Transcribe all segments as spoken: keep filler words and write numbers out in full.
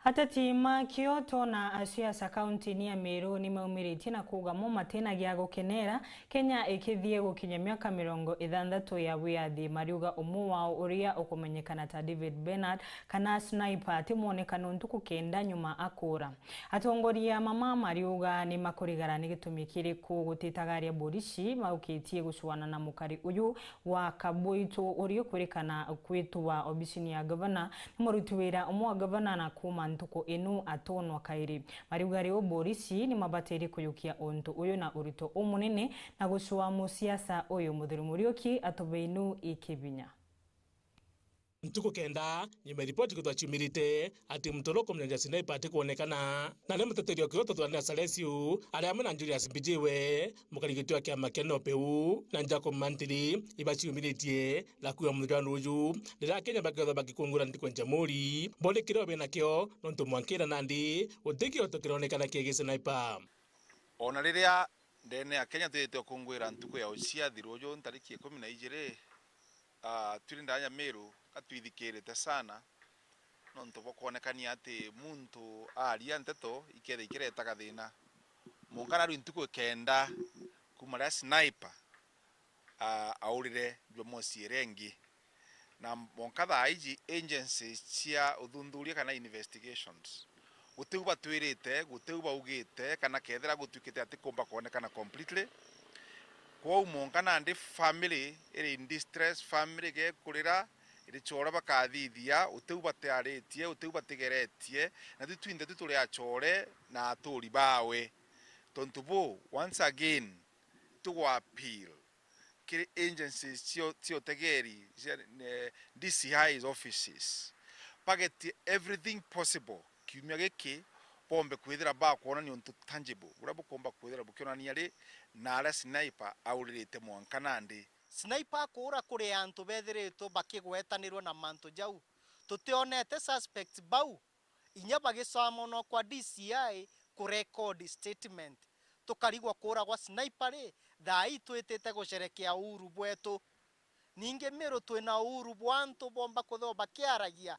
Ateti ma Kioto na asiasa kaunti-ini ya Meru ni maumiritie na kuuga mo matina gia gukenera Kenya ikithie gukinya miaka mirongo ithanthatu ya wiyathi, mariuga umwe wao uria ukumenyekana ta David Bernard kana Sniper ati mwonekano ntuku kenda nyuma akuura. Atongoria mama mariuga ni makurigara ni gitumi kiriku gutitagaria borici maukitie gucuana na mukari uyu wa Kabuitu uria ukwirikana kwitwa obisini ya gavana ni muruti wira umwe wa gavana na kuuma ntuku inu atonwa kairi. Mariuga riu borici ni mabatairi kuyukia untu uyu na urito umunene na gucua musiasa uyu. Muthuri Muriuki atubeinu ikibinya. Ntuku kenda nyuma ya ripoti kwithwa ciumirite ati muntu uria ukumenya Sniper atikwonekana, na ni muteteri o Kioto Thuania Salesiu ari amwe na Julius Mbijiwe, mukari giti wa kiama kia NOPEU, na Jacob Mantiri, ibaciumiritie na kuuga muthenya wa ruuju, riria Akenya bakethwa bakikungura ntuku ya Jamhuri, borikire o binakio, nontu mwankira nandi guti kioto kironekana kiegii Sniper. Ona riria ndene ya Kenya twithite ukungwira ntuku ya uciathi ruuju ntariki ikumi na ijiri, ah, twiri ndanya Meru ka twithikirite sana, nontu bwa kwonekania ati muntu aria nteto ikethia ikiretaga thina. Mwanka naru ntuku ikenda kuuma riria Sniper, ah, aurire Jumamosi iria ingi. Na mwanka thaa iji agencies cia uthuthuria kana investigations, gutiu batwirite, gutiu baugite kana kethira gutuikite ati kumba kwonekana completely. Kwou mwanka nandi family iri in distress, family gekurira, iri chora bakathithia, utiu batiaritie, utiu batigeretie, na tu twinthe tu turi achore na aturi bawe. Tontu bu, once again, tugwa appeal kiri agencies cio, cia utegeri, cia, eh, D C I's offices, bagetie everything possible kiumia giki, bombe kwithira bakwonania untu tangible buria bukomba kwithira bukionania ri na aria Sniper auririte mwanka nandi. Sniper akuura kuri antu bethiritwe bakigwetanirwe na mantu jau. Tutionete suspects bau inya bagicomonwa kwa D C I kurecord statement. Tukarigwa kuuragwa Sniper ri, thaa ii twitite gucerekea uhuru bwetu. Ningi Meru twina uhuru bwa antu bomba kwithirwa bakiaragia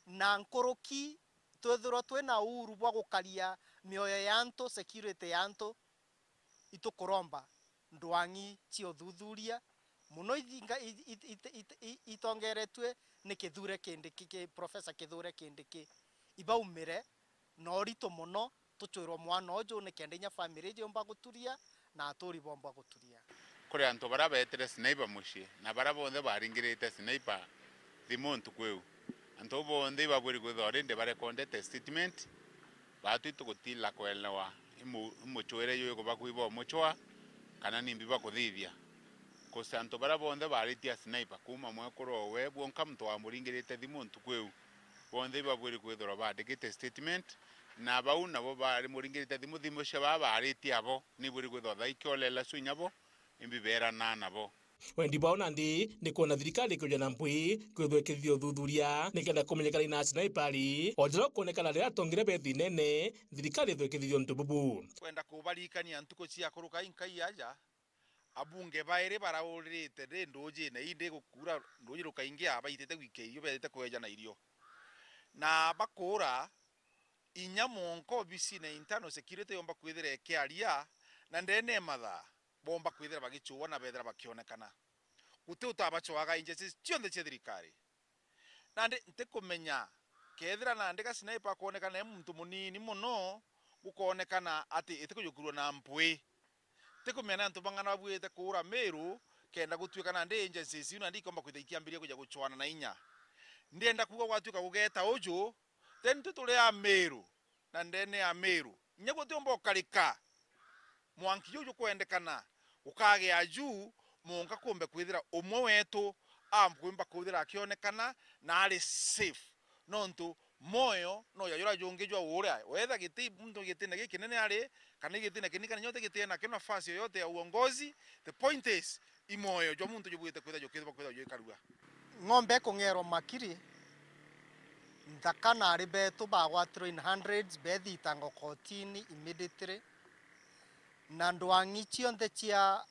na nkuruki, twithirwa twina uhuru bwa gukaria mioyo ya antu, security ya antu. Itukuromba ndwang'i cia uthuthuria mono ithinga-, i-, i-, i-, i-, i-, itongeretue ni Kithure Kindiki, ki-, Professor Kithure Kindiki, ibaumire na urito mono, tucwirwe mwana uju nikenda inya family iji yumba guturia na aturi bomba guturia. Kuri antu baria beetire Sniper mucii na baria bonthe baringirite Sniper thimu ntuku iu, antu bau bonthe ibabwiri kwithirwa already barekondete statement. Baatwi tugutila kwelewa imu-, imucwire juju bakui bomucwa kana nimbi bakuthithia. Cause antu baria bonthe baaritie a Sniper, kuuma mwekuru owe bwonka muntu wamuringirite thimu ntuku iu, bonthe ibabwiri kwithirwa baandikite statement, na bau nabo baari muringirite thimu, thimu cia baa baaritie abo, nibwiri kwithirwa thaa ikiolela cu inya bo, imbi beeranaa nabo. Wendi bwao nandi ni kwona thirikari ikwija na mpwi kwithwa ikithithia uthuthuria nikenda kumenyekana ina Sniper ari o njira ukwonekana riria atongire be thinene, thirikari ithwa ikithithia untu bubu. Kwenda kubaririkania ntuku cia kuruka inkai aja, abunge bairi barauririte ri ndujine ii ndi gukura ruuji rukaingia, baitite gwika irio, beetite kweja na irio. Na bakuura inya mwonka obisine internal security yomba kwithira ikiaria, na ndene ya mathaa, bomba kwithira bagichua na bethira bakionekana. Guti utabachwaga agencies cionthe cia thirikari. Nandi ntikumenya kethira nandi ga Sniper akoonekana e muntu munini mono, gukoonekana ati itikujukurwa na mpwi. Ntikumenya ni antu bang'ana babuite kuura Meru kenda gutuika nandi agencies iu nandi ikomba kwithira ikiambiria kuja guchwana na inya. Ndienda kuuga gwatuika gugeeta uju, then tu turi a Meru, na ndene ya Meru, inya gutiumba ukarika mwanki juu jukwendekana gukagia juu, munka kumbe kwithira umwe wetu akwimba kwithira akionekana na ari safe, nontu mwoyo no ja juria jungi jwa uria. Wetha giti, muntu gitine gikinene ari, kana gitine kinini, kana nyote gitine nakio nafasi yoyote ya uongozi, the point is, i mwoyo jwa muntu jubwite kwithira jukithirwa kwithirwa juikarua. Ng'ombe ikung'erwa makiri, nthaka na ari betu bagwatirwe in hundreds, bethitangwa kotini immediately, na ndwang'i cionthe cia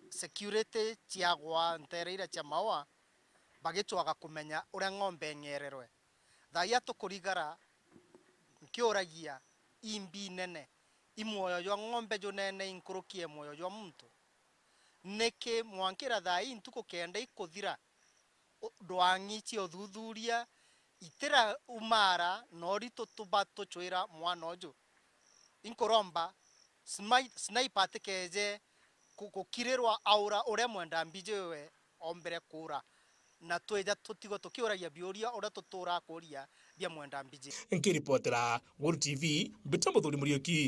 security ciagwa ntere iria cia Maua, bagicwaga kumenya uria ng'ombe ing'ererwe. Thaa iria tukurigara nkiuragia, imbi nene, i mwoyo jwa ng'ombe junene inkuruki e mwoyo jwa muntu? Niki mwankira thaa ii ntuku kenda ikuthira, u-, ndwang'i cia uthuthuria itira umara, na uritu tuba tucwira mwana uju? Inkuromba, smai-, sniper atikeje ku-, gukirirwa aura uria mwenda mbiji we ombere kuura, na twija tutigwe tukiuragia biuria uria tutuura kuuria bia mwenda mbiji. Nkiripotera Gulu T V, mbita Muthuri Muriuki.